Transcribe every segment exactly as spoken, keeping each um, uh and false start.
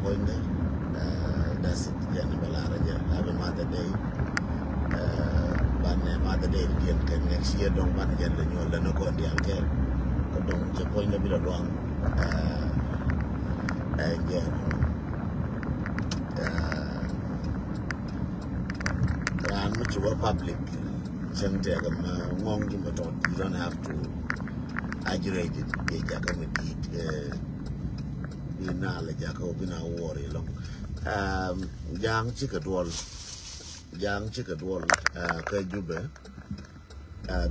Puɔ̱nydɛ, that's it. Jɛn bɛ lar jɛ, happy Mother Day. Banɛ Mother Day diɛn kɛ next year dɔŋ banɛ jɛn lɛ nyuɔl lɛ ni kɔn diaal kɛ. Kɛ dɔŋ cɛ puɔ̱nydɛ bi lɛ luaŋ. Ɛ jɛn raan mi ci wä public. Cɛn tɛk ma ŋɔŋ ji̱ ma tɔt, you don't have to exaggerate it. Yɛ jakä mi di̱i̱t. Bi na lɛ jakä wä bi na wuɔr ilɔŋ. Ja̱a̱ŋ cikɛ duɔl. Ja̱a̱ŋ cikɛ duɔl kä Jubɛ.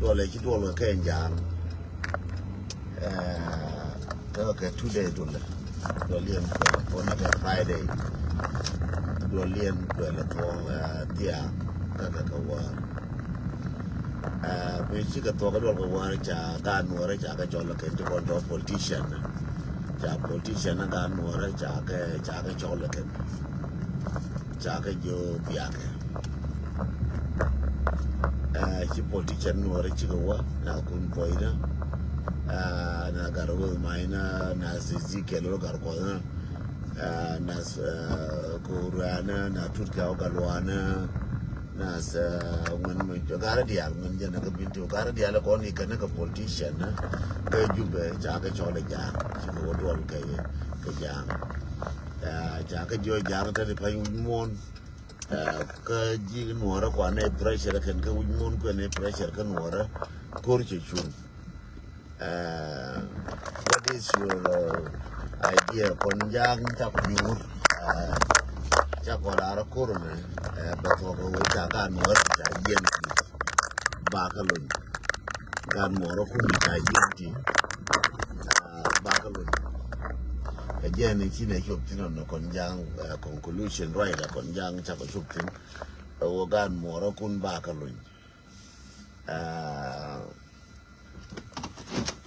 Duɔl ɛ ci duɔl kɛ kɛ Ja̱a̱ŋ. Kä kɛ two day duɔl. Duɔl yɛn kuɛl kɔn kɛ Friday. Duɔl yɛn kuɛl kɔn thia kä kɛ kɛ wäär. Bi cikɛ thuɔk kɛ duɔl kɛ wäär ca gaat Nuɔrɛ ca kɛ cɔl kɛ ti kɔn tɔ politician. Ca politician gaat Nuɔrɛ ca kɛ ca kɛ cɔl kɛ ca kɛ jiö biakɛ. Ci politician Nuɔrɛ cikɛ wä na kun puɔ̱nydä. Na gar wä maina na sisi kɛl wä gar kɔna. Na koruana na tut kɛ wä gar luana. Nas ŋuɛn mi garä diaal ŋuɛn jɛn kä bin ti garä diaal kɔn ikɛn kä politician kä Jubɛ ca kɛ cɔl ɛ Ja̱a̱ŋ. Cikɛ wä duɔl kɛ kɛ Ja̱a̱ŋ. Ca kɛ jiɔ Ja̱a̱ŋ tɛn i̱ pa̱ny wi̱c muɔ̱ɔ̱n. Kä ji̱ Nuɔrä kuan ɛ pressure kɛn kä wi̱c muɔ̱ɔ̱n kuɛn ɛ pressure kä Nuɔrä ko̱r cɛ cuŋ. What is your idea kɔn Ja̱a̱ŋ cak nyuur? Cak kɔn lar ko̱r mɛ bɛ thuɔk wee ca gaat Nuɔrä ca jiɛn ti bakä lony. Gaat Nuɔrä kun ca jiɛn ti bakä lony. Ɛ jɛn ci nɛ cop thin ɔn kɔn Ja̱a̱ŋ conclusion right kɔn Ja̱a̱ŋ cak cop thin. Ɛ wä gaat Nuɔrä kun bakä lony.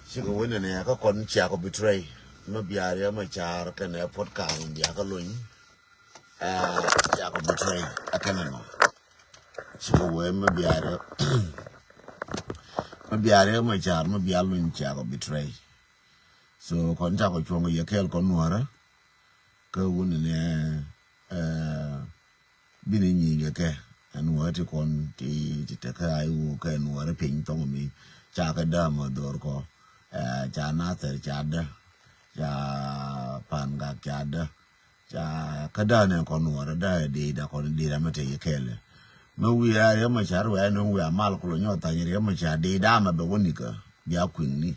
Cikɛ wen nɛ kä kɔn ciakɔ betray. Mä biaar yɛ mä car kɛnɛ puɔt kaŋ biakä lony. Ciakɔ betray a kɛnɛ nɔ. Cikɛ wen mä biaar yɛ mä biaar yɛ mä car mä biaar lony ciakɔ betray. So kɔn cakɔ cuɔŋ yɛ kɛɛl kɔn Nuɔrä. Kä wen nɛ binɛ nyinyɛ kɛ ɛn wä ti kɔn ti ti tekɛ ay wä kɛ ɛn wä ri piny thɔŋ mi ca kɛ däm a dhor kɔ. Ca Nathɛr ca dä, ca Pan Gak ca dä. Ca kä däänɛ kɔn wä ri dä di da kɔn di da mɛ te yɛ kɛlɛ. Mɛ wi̱i̱ a riɛm a ca ri wɛ ɛn wi̱i̱ a mal kulɔ nyɔ thany riɛm a ca di da mɛ bɛ wä nikä bia kui̱ŋni.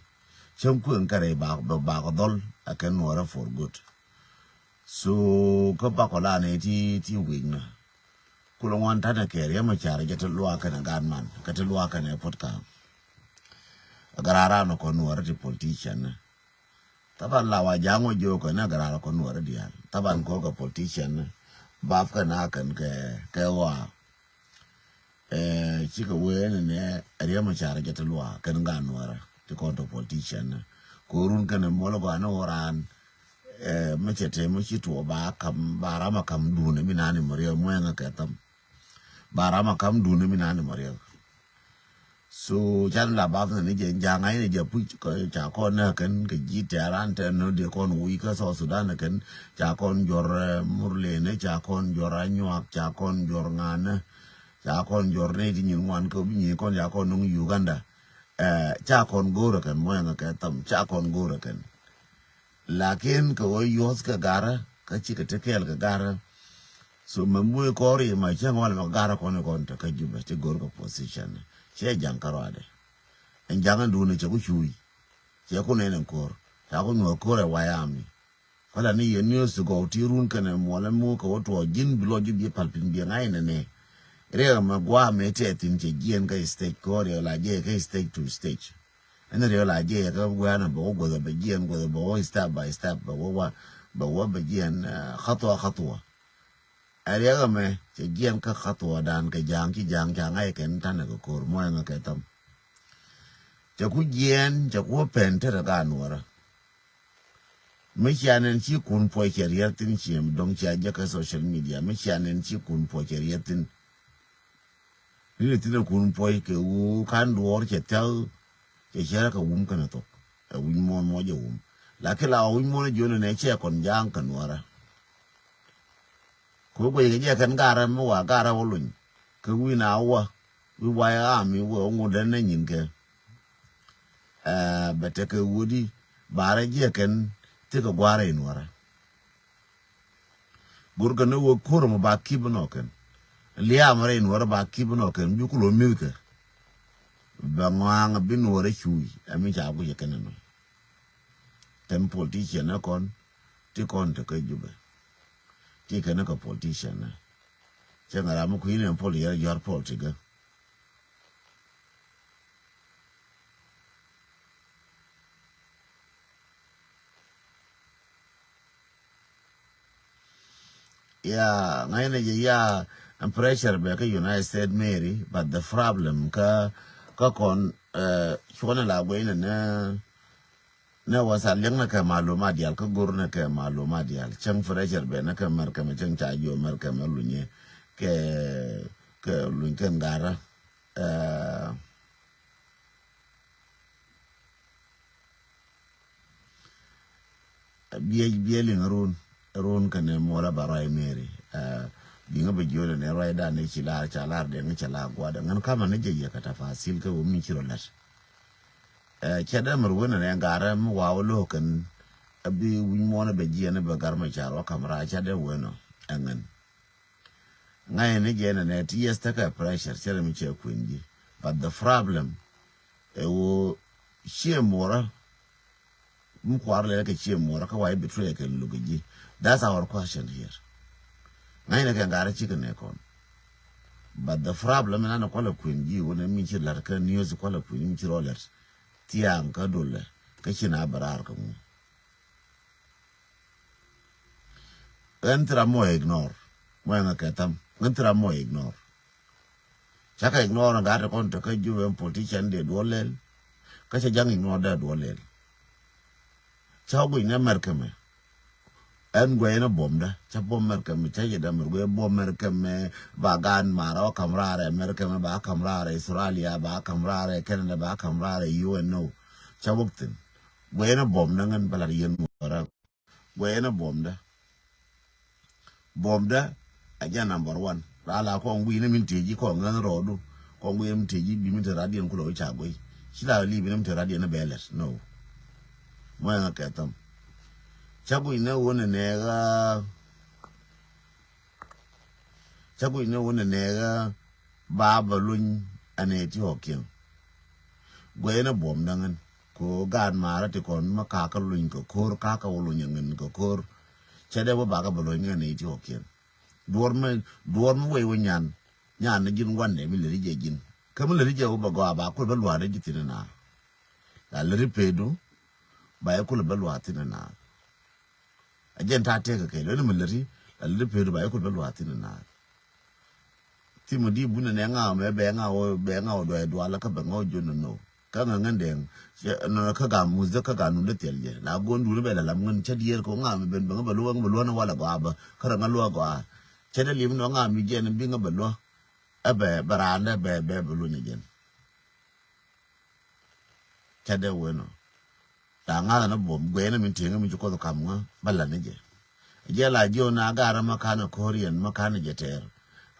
Cäŋ kui̱ŋ kɛ rɛy ba bɛ ba kɛ dhɔl a kɛ Nuɔrä for good. So kä bakɔ lanɛ ti ti wi̱i̱ na. Kulɛ ŋuan tanɛ kɛ riɛm a car jɛ ti luaak kɛnɛ gaat man kɛ ti luaak kɛnɛ puɔt ka̱a̱ŋ. A gararan kɔn Nuɔrä ti politician ni. Thaban la wa Ja̱a̱ŋ wä jiök kɛn a garar kɔn Nuɔrä diaal. Thaban kɔ kɛ politician ni bap kɛn a kɛn kɛ kɛ wa. Cikɛ wee ni nɛ riɛm a car jɛ ti luaak kɛn gaat Nuɔrä ti kɔn tɔ politician ni. Kɛ run kɛn muɔl gɔaa ni wä raan. Mɛ cɛ te mɛ ci tuɔ ba kam ba ram a kam duun mi nani mɛ riɛk muɛŋ kɛ tham. Ba ram a kam duun mi nani mɛ riɛk. So can la bap ni jɛ Ja̱a̱ŋ a in jɛ puc ca kɔn nɛ kɛn kɛ ji̱ tɛ̈r an tɛn nɔ diɛ kɔn wi̱i̱ kä South Sudan kɛn ca kɔn jɔr Murlene ca kɔn jɔr Anyuak ca kɔn jɔr ŋanɛ. Ca kɔn jɔr nɛ ti nyin ŋuan kä bi nyin kɔn ca kɔn nuŋ Uganda. Ca kɔn go̱o̱rä kɛn muɛŋä kɛ tham ca kɔn go̱o̱rä kɛn. Lakin kɛ wä yuɔth kɛ garä kä cikɛ ti kɛɛl kɛ garä. So mɛ muc kɔr i̱ ma cäŋ wal mɛ garä kɔn i̱ kɔn te kä Jubɛ ci go̱o̱r kɛ position. Ciɛ Ja̱a̱ŋ kä ruadɛ. Ɛn Ja̱a̱ŋ ɛn duun cɛ ku cuuc. Cɛ ku nɛn ɛn ko̱r ca ku nyuɔth ko̱r ɛ wayami. Kɔla ni yɛ news ti gɔw ti run kɛnɛ muɔlɛ mu kɛ wä tuɔɔk ji̱n bi lɔ ji̱ bi pal piny bi ŋa̱c nɛnɛ. Riɛk mɛ gua̱a̱ mɛ tɛth thi̱n cɛ jiɛn kä stage kɛ wä riɛk la jɛ kä stage to stage. Ɛn riɛk la jɛ kä gua̱a̱n bɛ wä guɔth bɛ jiɛn guɔth bɛ wä step by step bɛ wä wa bɛ wä bɛ jiɛn khatwa khatwa. Ɛ riɛk mɛ cɛ jiɛn kä khatwa dan kɛ Ja̱a̱ŋ ci Ja̱a̱ŋ ca ŋa̱c kɛn tanɛ kɛ ko̱r muɔ̱ɔ̱ŋ kɛ tham. Cɛ ku jiɛɛn cɛ ku wä pɛn te rɛ gaat Nuɔrä. Mi cia nɛn ci kun puɔc cɛ riɛth thin ciɛ dɔ̱ŋ cia jɛ kä social media mi cia nɛn ci kun puɔc cɛ riɛth thin. Ri ni thin ɛ kun puɔc kɛ wu kan duɔɔr cɛ thia̱k cɛ cɛ rɛ kɛ wum kɛnɛ thok. Ɛ wi̱c muɔ̱ɔ̱n muɔc ɛ wum. Lakin la wi̱c muɔ̱ɔ̱n ɛ jiön ɛnɛ cɛ kɔn Ja̱a̱ŋ kɛ Nuɔrä. Kɛ wä guɛc kɛ jɛ kɛn garɛ mi wa garɛ wä luny. Kɛ wi̱n a wä wi̱ wayɛ am i̱ wä ŋut dɛn nɛ nyin kɛ. Ɛ bɛ tekɛ wudi barɛ jiɛ kɛn tekɛ guarɛ in wärä. Gurkɛ ni wä kur mɔ ba kip nɔ kɛn. Liam rɛ in wärä ba kip nɔ kɛn bi kulo mi̱th kɛ. Bɛ ŋɔaŋ bi nuɔrɛ cuy ɛ mi ca guic kɛn nɔ. Tɛn politician ɛ kɔn ti kɔn tekɛ Jubɛ. Ti kɛn kɛ politician ɛ. Cɛ ŋɛ ram mi kui̱n ɛn pol yɛr jɔr pol ti gɛ. Ya ŋa̱cnɛ jɛ ya ɛn pressure bɛ kä United States Mary, but the problem kä kä kɔn cuɔnɛ la guɛy nɛ nɛ nɛ wasa liɛŋ nɛ kɛ maluma dial kä gor nɛ kɛ maluma dial cäŋ pressure bɛ nɛ kɛ mɛr kɛ mɛ cäŋ ca jiɔ mɛr kɛ mɛ lunyɛ kɛ kɛ luny kɛn garä. Biɛ biɛ liŋ run run kɛnɛ muɔlä ba ruac Mary. Biŋä bɛ jiöl ɛnɛ ruacdan ni ci lar ca lar dɛŋ ca lar gua̱dɛ ŋän kamɛ ni jɛ yɛ kɛ tafasil kɛ wä mi ci rɔ lät. Cɛ dee mɛr wen ɛnɛ garɛ mi waw lo̱o̱ kɛn. Bi wi̱ny muɔnɛ bɛ jiɛn bɛ gar mɛ ca ruac kam rac cɛ dee wen ɔ ɛŋɛn. Ŋa̱cä ni jɛ nɛ nɛ ti yɛth tekɛ pressure cɛ rɛ mi cɛ kui̱n ji̱. But the problem ɛ wo ciɛ muɔrä. Mi kuar lɛ kɛ ciɛ muɔrä kä wa i̱ betray kɛ luk ji̱. That's our question here. Ŋa̱cä ni kɛ ŋa̱rä cikɛ nɛ kɔn. But the problem in anɛ kualɛ kui̱n ji̱ wunɛ mi ci la̱r kä news kualɛ kui̱n mi ci rɔ lɛt. Thiaŋ kä dulɛ kä ci na bɛ raar kä ŋu. Ɣän thira mɔ ignore. Mɔ ɛŋɛ kɛ tham ɣän thira mɔ ignore. Cakɛ ignore gat kɔn te kä Jubɛ ɛn politician dee duɔl lɛl. Kä cɛ jaŋ ignore dee duɔl lɛl. Ca guic ni America mɛ. Ɛn guɛy ni buɔmdä ca buɔm America mɛ ca yɛ dämɛ guɛy buɔm America mɛ. Ba gan marä wä kam raarɛ America mɛ ba kam raarɛ Australia ba kam raarɛ Canada ba kam raarɛ U N O. Ca wä thin guɛy ni buɔmdä ŋän bä lat yɛn wä rä. Guɛyɛ ni buɔmdä. Buɔmdä a jɛ number one. Raa la kɔn gui̱i̱ ni min tëë ji̱ kɔn ŋäth rɔɔdu. Kɔn gui̱i̱ ni min tëë ji̱ bi min te radiɛn kulɛ wä ca guiy. Ci la li̱i̱ bi ni min te radiɛn ni bɛ lɛt. No. Mɔ ɛŋɛ kɛ thäm. Ca guiy ni wun ni nɛɛk a Ca guic ni wun ni nɛɛkä ba bä luny ɛn ɛ ti ɣɔkiɛn. Guɛy ni buɔm däŋ ɛn ko gaat maarä ti kɔn ma kakä luny kɛ ko̱r kakä wä luny ɛŋɛn kɛ ko̱r. Cɛ dee wä bakä bä luny ɛn ɛ ti ɣɔkiɛn. Duɔr mi duɔr mi wec wä nyan nyan ni ji̱n wandɛ mi leti jɛ ji̱n kä mi leti jɛ wä bä gɔaa ba kul bä lua̱a̱dä ji̱ thi̱n ɛn a. La leti peedu ba yɛ kul bä lua̱a̱ thi̱n ɛn a. A jɛn ta̱a̱ tëëkä kɛ lueni mi läti la läti pek ti ba yɛ kul bä lua̱a̱ thi̱n naath. Thimɛ di bunɛ nɛ ŋa̱a̱ mɛ bɛ ŋa̱a̱ wä bɛ ŋa̱a̱ wä duac dual kä bɛ ŋa̱a̱ wä jon nɔ nɔ. Kä ŋa̱ ŋän dɛŋ nɔ kä ga̱a̱ muth dä kä ga̱a̱ nun dä thiɛl jɛ la go̱o̱n duun bɛ la lam ŋän cä diɛɛr kɛ ŋa̱a̱ mɛ ben bɛ ŋä bɛ luäk ŋä bɛ luäk nä walɛ gɔaa bä kä rɛ ŋä luäk gɔaa. Cä dee lim nɔ ŋa̱a̱ mi jɛn bi ŋä bɛ luäk ɛ bɛ bɛ raan dä bɛ bɛ bɛ luny ɛ jɛn. Cä dee wen ɔ. La ŋa̱th ni buɔm guɛy ni min tieŋä min ci Kuoth kam ŋä bä la̱t ni jɛ. Jɛ la jiɔ na garä ma ka̱n ɛ ko̱r yɛn ma ka̱n ɛ jɛ tɛɛr.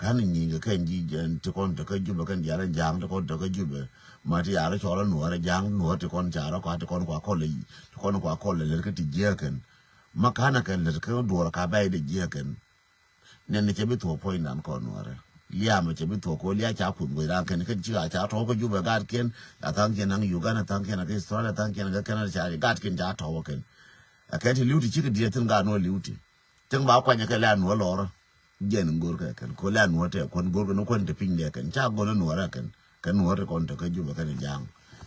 Ka̱n ɛ nyi̱i̱ŋ kɛ kɛn ji̱ jɛn ti kɔn tekä Jubɛ kɛn diaal ɛn ja̱a̱ŋ ti kɔn tekä Jubɛ. Ma ti ya̱r cɔl ɛ nuɔ̱ɔ̱r ɛ ja̱a̱ŋ nuɔ̱ɔ̱r ti kɔn ca̱r ɛ kɔa ti kɔn kua kɔl ɛ ti kɔn kua kɔl ɛ lät kä ti jiääkɛn. Ma ka̱n ɛ kɛ lät kä duɔɔr ka bɛy dee jiääkɛn. Nɛn ni cɛ bi thuɔ̱k puɔ̱nydan kɔn nuɔrɛ. Liamɛ cɛ bi thuɔ̱k kɛ ɣöö lia ca kui̱m guic raŋ kɛn kɛn ci ɣaa ca tɔ̱w kä Jubɛ gatkiɛn. A tha̱a̱ŋkiɛn naŋ Uganda tha̱a̱ŋkiɛn a kä Australia tha̱a̱ŋkiɛn a kä Canada ca gatkiɛn ca tɔ̱w kä kɛn. A kɛ ti li̱w ti cikɛ diɛɛr thi̱n gat nuɔr li̱w ti. Cäŋ ba kuanyɛ kɛ lɛ a nuɔr lɔrä. Jɛn in go̱rkɛ kɛn kɛ ɣöö lɛ a nuɔr tɛ kuän go̱rkɛ ni kuän ti piny dɛ kɛn ca go̱r ni nuɔrɛ kɛn. Kɛ nuɔr ti kɔn te kä Jubɛ kɛn ja̱a̱ŋ.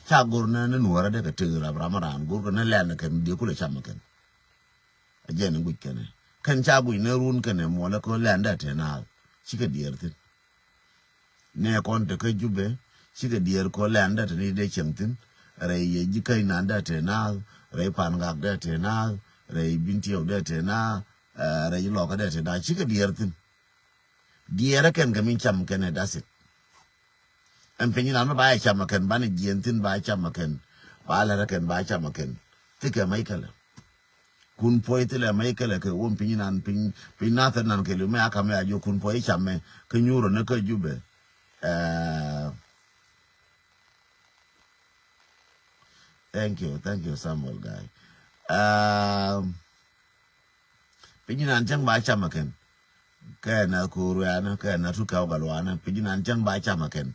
Ca go̱r ni nuɔrɛ dɛ kɛ tëk rap ram raan go̱rkɛ ni lɛn kɛn diɛ kulɛ cam kɛn. A jɛn in guic kɛnɛ kɛn ca guic ni run kɛnɛ muɔlɛ kä lɛndɛ te naath. Cikɛ diɛɛr thi̱n. Nɛ kɔn te kä Jubɛ cikɛ diɛɛr kä lɛndɛ te ni dee cieŋ thi̱n. Rɛy yɛ ji̱ käc nandɛ te naath. Rɛy pan gak dɛ te naath. Rɛy bin tiɛw dɛ te naath. Rɛy lɔkä dɛ te naath cikɛ diɛɛr thi̱n. Diɛɛrä kɛn kɛ min cam kɛnɛ dasit. Ɛn piny inan mi ba yɛ cam ɛ kɛn banɛ jiɛn thi̱n ba cam ɛ kɛn ba lɛr ɛ kɛn ba cam ɛ kɛn. Thikɛ mɛc kɛlɛ. Kun puɔy thilɛ mɛ ikɛlɛ kɛ wun piny nan piny piny nathɛ nan kɛli mɛ akam mɛ a jiök kun puɔy icam mɛ kä nyuurɔ ni kä Jubɛ. Eh, thank you, thank you Samuel guy. Um, piny nan cäŋ ba cam ɛ kɛn. Kɛ na ko̱r wianä kɛ na tu kɛw gal wanä piny nan cäŋ ba cam ɛ kɛn.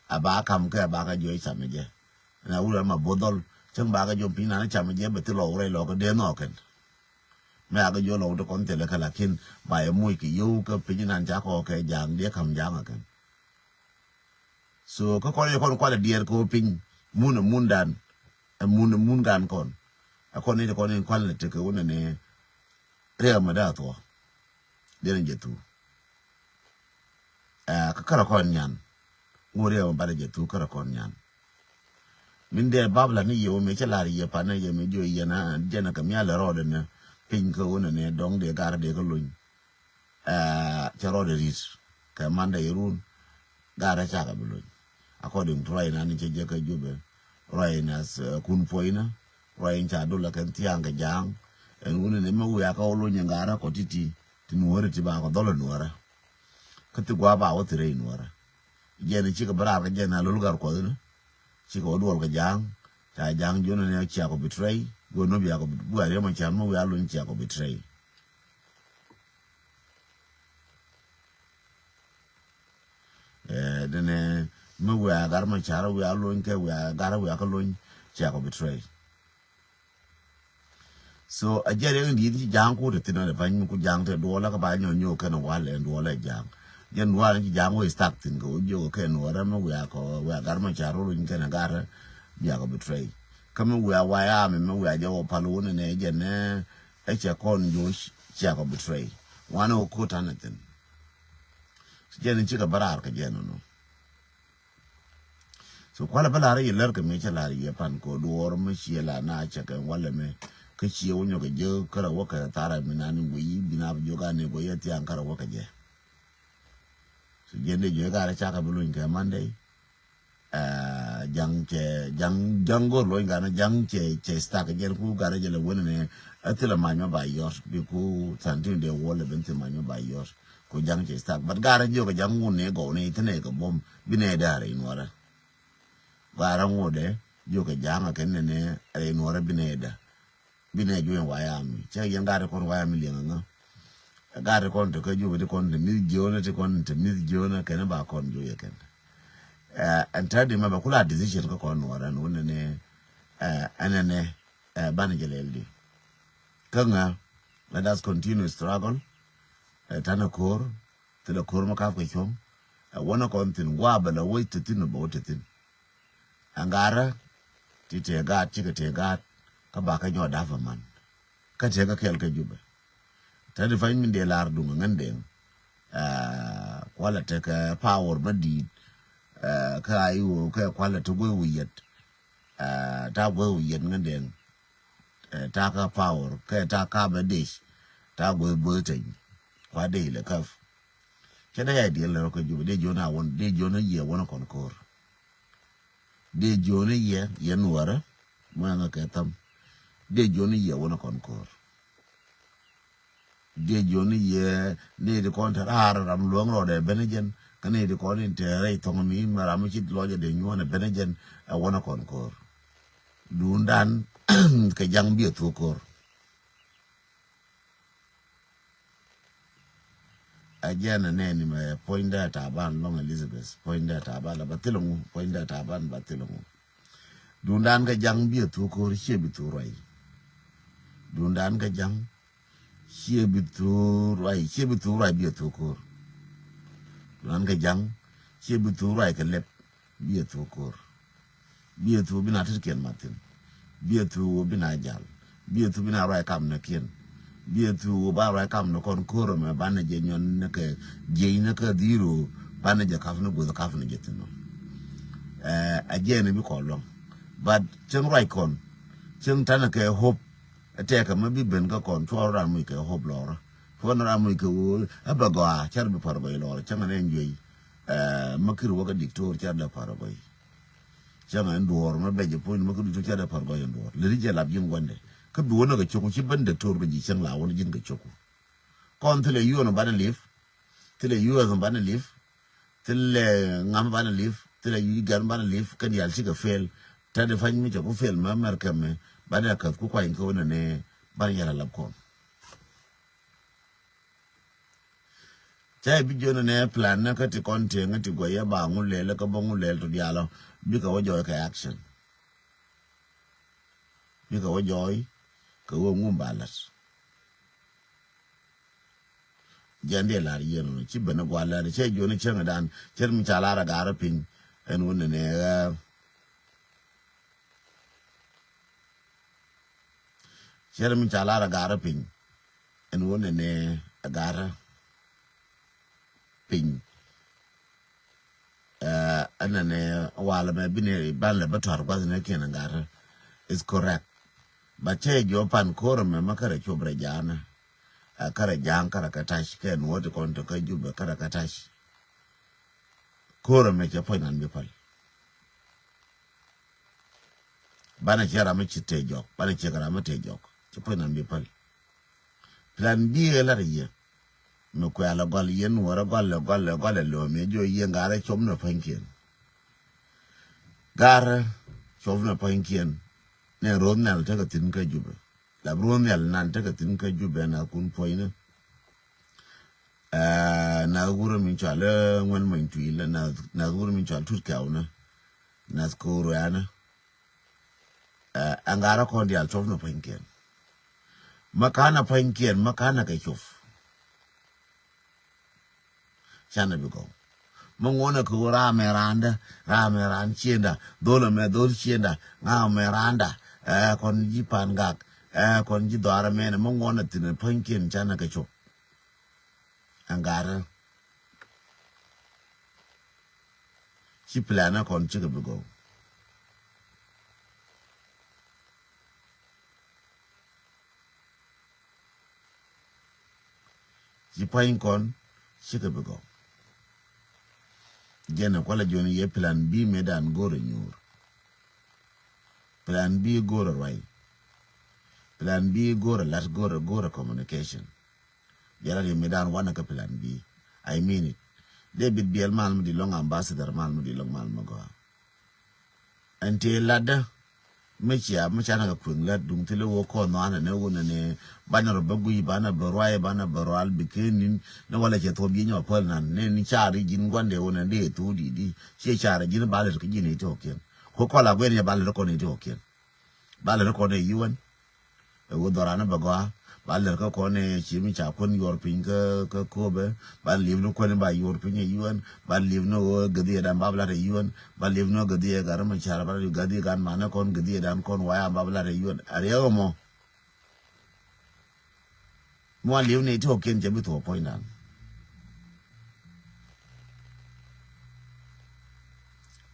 A ba kam kɛ ba kä jiɔ cam ɛ jɛ. Na wurɛ ma bo̱dhɔl cäŋ ba kä jiɔ piny nan cam ɛ jɛ bɛ thil lɔ wurɛ lɔ kɛ dee nhɔk kɛn. Mɛ a kä jiɔ lɔ wutɛ kɔn thilɛ kɛ lakin ba yɛ muc kɛ yio̱w kä piny nan ca kɔ kɛ ja̱a̱ŋ diɛ kam ja̱a̱ŋ ɛ kɛn. So kä kɔn yɛ kɔn kualɛ diɛɛr kɛ wä piny mun ɛ mun dan ɛ mun ɛ mun gan kɔn. Ɛ kɔn ni kɔn in kualɛ tekɛ wä nɛ ni riɛk mɛ da thuɔ. Diɛn jɛ thu. Ɛ kä kärɛ kɔn nyan. Ŋu riɛk mɛ ba da jɛ thu kärɛ kɔn nyan. Min dee bab la ni yɛ wä mɛ cɛ lar yɛ panɛ yɛ mɛ jiɔ yɛ na jɛn ɛ kɛ mial ɛ rɔɔdɛ nɛ piny kä wä nɛ ni dɔŋ dee gar dee kä lony. Ɛ cɛ rɔɔdɛ ri̱t kɛ mandɛ irun. Garɛ cakɛ bi lony. According to ruac nan cɛ jɛ kä Jubɛ ruac nas kun puɔyna. Ruac in ca dol akɛn thiaŋ kɛ ja̱a̱ŋ. Ɛn wuni ni mi wiakä wä lony in garɛ kɔ titi ti nuɔ̱ɔ̱ri ti bakɔ dhɔl in nuɔ̱ɔ̱rä. Kä thi gua̱a̱ ba wä thi rɛy in nuɔ̱ɔ̱rä. Jɛn cikɛ bi raar kɛ jɛn a lol gar kuɔth ni. Cikɛ wä duɔl kɛ ja̱a̱ŋ. Ca ja̱a̱ŋ jiɔn ni ciakɔ bi trɛy. Guɛ nop yakɔ bi gua̱a̱ riɛm a can mi wiakä lony ciakɔ bi trɛy. Ɛ dɛnɛ mi wiaa gar ma car wiaa lony kɛ wiaa gar wiaa kä lony. Ciakɔ bi trɛy. So a jɛ riɛk in di̱i̱t ci ja̱a̱ŋ ku te thin ɛ pany mi ku ja̱a̱ŋ te duɔlä kä ba nyɔ nyok kɛn wal ɛn duɔlä ja̱a̱ŋ. Jɛn duɔlä ci ja̱a̱ŋ wä istak thin kɛ wä jiök kɛn wä rɛ mi wiaa kɔ wiaa gar ma car wä lony kɛn gar. Biakɔ bi trɛy. Kä mi wiaa waya mi mi wiaa jɛ wä pal wä nɛ nɛ jɛn nɛ ɛ cɛ kɔn jo̱o̱c. Ciakɔ bi trɛy. Wanɛ wä ko̱ tanɛ thin. Jɛn in cikɛ bä raar kɛ jɛn nɔ. So kualɛ bä lar yɛ lär kɛ mi cɛ lar yɛ pan kɛ duɔɔr mi ciɛ la na cɛ kɛ walɛ mi kä ciɛ wä nyɔkɛ jɛ kärɛ wä kɛ tharɛ mi nani guiy bi na bi jok ani guiy yɛ thiaŋ kärɛ wä kɛ jɛ. So jɛn dee juɛ garɛ cakɛ bi luny kɛ Monday. Jaŋ cɛ jaŋ jaŋ go̱r luny garɛ jaŋ cɛ cɛ stak jɛn ku garɛ jɛ lɛ wä ni ni. Ɛ thilɛ many mɛ ba yɔr bi ku thantin dee wä lɛ ben thil many mɛ ba yɔr. Ku ja̱ŋ cɛ stak. But garä jiök kɛ ja̱ŋ ŋun ni gɔw ni ti nɛ kɛ bom bi nɛ da rɛy nuɔrä. Garä ŋudɛ jiök kɛ ja̱ŋ kɛ nɛ nɛ rɛy nuɔrä bi nɛ da. Bi nɛ juɛn wayami cɛ yɛn garä kɔn wayami liɛŋ ŋä. Garä kɔn te kä jiök ti kɔn te mi̱th jiönä ti kɔn te mi̱th jiönä kɛn ba kɔn jiök yɛ kɛn. Ɛn tädi mɛ bɛ kula decision kä kɔn nuɔrä ni wunɛ ni ɛn nɛ nɛ banɛ jɛ lɛl di. Kä ŋä let us continue struggle. Ɛ tanɛ ko̱r thilɛ ko̱r mi kap kɛ cuɔ̱ŋ. Ɛ wänä kɔn thi̱n gua̱a̱ bɛ lɛ wec te thi̱n bɛ wä te thi̱n. Ɛ ŋa̱rä ti tëë gaat cikɛ tëë gaat kä bakä nyɔɔt da̱p ɛ man. Kä tëë kä kɛl kä Jubɛ. Te di pany min dee lar duŋ ɛ ŋän deŋ. Kualɛ tekɛ power bä di̱i̱t. Kä a iwä kɛ kualɛ te guey wä yɛt. Ta guey wä yɛt ŋän deŋ. Takä power kɛ takä bɛ dec. Ta guey buey teny kua dec lɛ käp. Cɛ dee ya diɛl lɛ rɔ kä Jubɛ dee jiɔn a wän dee jiɔn a yiɛ wän a kɔn ko̱r. Dee jiɔn a yiɛ yɛ nuɔrä mɔ ɛŋä kɛ tham. Dee jiɔn a yiɛ wän a kɔn ko̱r. Dee jiɔn a yiɛ ni di kɔn te raar ram luäŋ rɔɔdɛ ben a jɛn kä ni di kɔn in te rɛy thɔŋ mi mɛ ram mi ci lɔcɛ dee nyuɔn a ben a jɛn. Ɛ wän a kɔn ko̱r. Duundan kɛ jaŋ bi a thuk ko̱r. A jɛn a nɛni mɛ puɔ̱nydɛ Taban lɔŋ Elizabeth puɔ̱nydɛ Taban la ba thilɛ ŋu puɔ̱nydɛ Taban ba thilɛ ŋu. Duundan kɛ jaŋ bi a thuk ko̱r ciɛ bi thuk ruac. Duundan kɛ jaŋ ciɛ bi thuk ruac ciɛ bi thuk ruac bi a thuk ko̱r. Duundan kɛ jaŋ ciɛ bi thuk ruac kɛ lɛp. Bi a thuk ko̱r. Bi a thuk bi na tetkiɛn mathin. Bi a thuk bi na jal. Bi a thuk bi na ruac kam nɛ kiɛn. Bi a thuk ba ruac kam nɛ kɔn ko̱r mɛ banɛ jɛ nyɔn nɛ kɛ jiɛc nɛ kɛ dhiro banɛ jɛ kap nɛ guth kap nɛ jɛ thin. Ɛ a jɛ nɛ bi kɔn lɔŋ. But cieŋ ruac kɔn cieŋ tanɛ kɛ hope. Ɛ tɛkɛ mɛ bi ben kä kɔn cuɔr ran muc kɛ hope lɔrä. Cuɔr ran muc kɛ ɣöö ɛ bɛ gɔaa cɛr bi par gɔy lɔrä cieŋ nɛ juey. Ɛ mɛ kir wä kä diktor cɛr dɛ par gɔy. Cäŋ ɛn duɔɔr mɛ bɛc ɛ puɔ̱ny mɛ kä dutu cɛ dee pär gɔy ɛn duɔɔr leti jɛ lap ji̱n gua̱ndɛ. Kä bi wä ni kɛ cok ci ben doctor kɛ ji̱ cäŋ la wä ni ji̱n kɛ cok. Kɔn thilɛ U N banɛ live, thilɛ U S banɛ live, thilɛ ŋam banɛ live, thilɛ U N banɛ live, kɛn diaal cikɛ fail. Tɛt di pa̱ny mi cɛ ku fail mɛ America mɛ banɛ käth ku kuany kä wä nɛ nɛ banɛ yɛl a lap kɔn. Cä i̱ bi jiön nɛ plan ni kä ti kɔn tieŋ ti guɛy ɛ ba ŋu lɛl kä bä ŋu lɛl to dialɔ bikɛ wä jɔɔy kɛ action. Bikɛ wä jɔɔy kɛ wä ŋu ba la̱t. Jɛn diɛ lar yien wä ci ben ɛ gua̱l lɛl cɛ jiön cäŋ dan cɛ mi ca lar ɛ gar piny ɛn wä nɛ nɛ ɛ Cɛ rɛ mi ca lar a garä piny. Ɛn wä nɛnɛ a garä piny. Ɛ ɛn nɛnɛ walɛ mɛ bi ni ban lɛ bä tɔr guath ni kiɛn a garä. Is correct. But cɛ jɔ pan korɛ mɛ ma kärɛ cop rɛ ja̱a̱nä. Ɛ kärɛ ja̱a̱ŋ kärɛ kä ta̱c kɛ ɛn wä ti kɔn ti kä Jubɛ kärɛ kä ta̱c. Korɛ mɛ cɛ puɔ̱ny nan bi päl. Banɛ ciɛ ram mi ci tëë jɔk, banɛ ciɛ kɛ ram mi tëë jɔk. Ci puɔ̱ny nan bi päl. Plan B ɛ lat yɛ. Mi kuɛl ɛ gɔl yɛn wär ɛ gɔl ɛ gɔl ɛ gɔl ɛ lo̱o̱m yɛ jiɔ yɛn ga̱rɛ cop nɛ puɔ̱nykiɛn. Ga̱rɛ cop nɛ puɔ̱nykiɛn. Nɛ ro̱o̱n nhial tekɛ thi̱n kä Jubɛ. La bi ro̱o̱n nhial nan tekɛ thi̱n kä Jubɛ na kun puɔ̱nyni. Ɛ nath wurä min cɔal ɛ ŋuɛn mony tuil ɛ nath wurä min cɔal tut kɛwnä. Nath ko̱o̱r wɛ̈ɛ̈nä. Ɛ ɛŋ ga̱rä kɔn diaal cop nɔ puɔ̱nykiɛn. Mä ka̱n a puɔ̱nykiɛn mä ka̱n a kɛ cop. Canɛ bi gɔw. Mä ŋuɔ̱nɛ kɛ ɣöö raamɛ raandä raamɛ raan ciënda. Dho̱l ɛmɛ dho̱l ciënda. Ŋa̱a̱mɛ raanda. Ɛ kɔn ji̱ pa̱a̱n gak. Ɛ kɔn ji̱ dhɔaarä mɛnɛ mä ŋuɔ̱nɛ thi̱n puɔ̱nykiɛn canɛ kɛ cop. Ɛn ga̱rä. Ci plan ɛ kɔn cikɛ bi gɔw. Ci pua̱ny kɔn cikɛ bi gɔw. Jɛn ɛ kualɛ juɔ̱n yɛ plan B mëë dan go̱o̱rɛ nyuur. Plan B go̱o̱rɛ ruac. Plan B go̱o̱rɛ lat go̱o̱rɛ go̱o̱rɛ communication. Jɛn ɛ riɛm mëë dan wanɛ kä plan B. I mean it. Dee bit biɛl mal mi di lɔŋ ambassador mal mi di lɔŋ mal mi gɔaa. Ɛn tëë latdä mi cia mi canɛ kɛ kueŋ lät duŋ thilɛ wä kɔn nhɔanɛ ni wunɛ ni banɛ rɔ bä guiy banɛ bä ruay banɛ bä rual bi ken ni̱n ni walɛ cɛ thuɔp ji̱ nyɔ päl nan ni ni car i̱ ji̱n guandɛ wunɛ dee thuk di̱t i̱ ciɛ car i̱ ji̱n ba lät kä ji̱n i̱ ti ɣɔkiɛn. Ku kɔl a guɛn yɛ ba lät kɔn i̱ ti ɣɔkiɛn. Ba lät kɔn i̱ yuän. Ɛ wä dhɔran bɛ gɔaa ba lɛr kä kɔn ɛ ci mi ca kuän yuɔr piny kä kä köpɛ. Ba liv ni kuän ba yuɔr piny ɛ yuän ba liv ni ɣöö gädhiɛ dan ba bɛ lat ɛ yuän ba liv ni ɣöö gädhiɛ gat rɛ mɛ car ba lat gädhiɛ gat manɛ kɔn gädhiɛ dan kɔn waya ba bɛ lat ɛ yuän a riɛk ɛmɔ. Muan liv ni ti ɣɔkiɛn cɛ bi thuɔɔk puɔ̱nydan.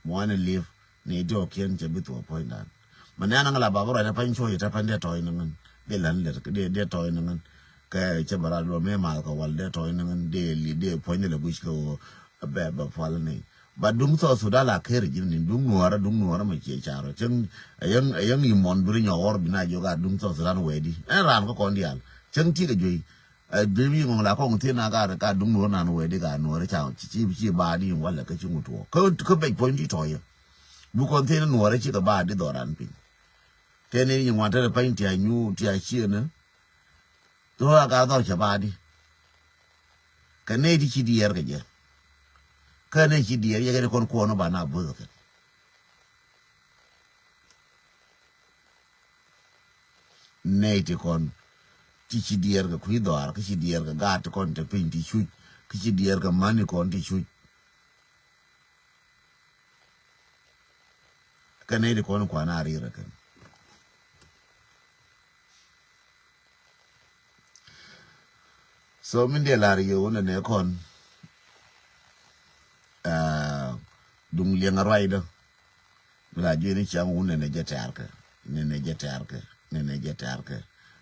Muan liv ni ti ɣɔkiɛn cɛ bi thuɔɔk puɔ̱nydan. Mɛ nɛn aŋa la bap ruac tɛ pany cuɔ̱c tɛ pany dee tɔ̱ɔ̱c ni ŋän dee la̱n lɛt dee dee tɔ̱ɔ̱c ni ŋän. Kɛ cɛ bɛ rat luɔm mëë math kɛ wal dee tɔ̱ɔ̱c ni ŋän dee li dee puɔ̱ny dee lɛ guic kɛ ɣöö bɛ bɛ pual ni. Ba duŋ South Sudan la ker ji̱n ni duŋ nuɔɔrä duŋ nuɔɔrä mɛ ciɛ carɔ cäŋ. Ɛyäŋ ɛyäŋ imɔn biri nyɔk ɣɔr bi na jiök a duŋ South Sudan wɛɛdi ɛn raan kä kɔn diaal cäŋ ti kɛ juey. Ɛ bi mi ŋɔŋ la kɔŋ thiin na ka ka duŋ nuɔɔr nan wɛɛdi ka nuɔɔrä ca ci ci ci ba di walɛ kä ci ŋut wɔ kä kä bɛc puɔ̱ny ti tɔ̱ɔ̱c. Bi kɔn thiin nuɔɔrä cikɛ ba di dhɔran piny. Tɛn in yi ŋuan tɛn pany tia nyu tia cienä. Thok a ka dhɔr cɛ ba di. Kɛ nɛy ti ci diɛɛr kɛ jɛ. Kä nɛy ci diɛɛr yɛ kɛn kɔn kuɔn ba na bo̱th kɛ. Nɛy ti kɔn ti ci diɛɛr kɛ kui̱ dhɔaar kä ci diɛɛr kɛ gaat ti kɔn te piny ti cuc kä ci diɛɛr kɛ mani kɔn ti cuc. Kɛ nɛy ti kɔn kuan a rir kɛn. So min dee lar yɛ wun nɛ kɔn. Aa, duŋ liɛŋ a ruacdä. Mi la juɛ ni ciaŋ wun nɛ nɛ jɛ tɛ̈rkɛ nɛ nɛ jɛ tɛ̈rkɛ nɛ nɛ jɛ tɛ̈rkɛ.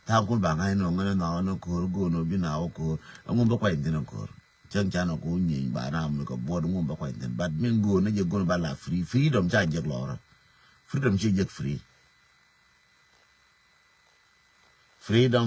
Tha̱a̱ŋ kun ba ŋa̱c nɔ ŋän nɔ nɔ ko̱r go̱o̱n nɔ bi na wä ko̱r. Ɛŋun bä kuany thi̱n ko̱r. Cäŋ canɛ ku nyieny ba na mi kɛ buɔt ŋun bä kuany thi̱n but min go̱o̱n ni jɛ go̱o̱n ba la free. Freedom ca jek lɔrä. Freedom ci jek free. Freedom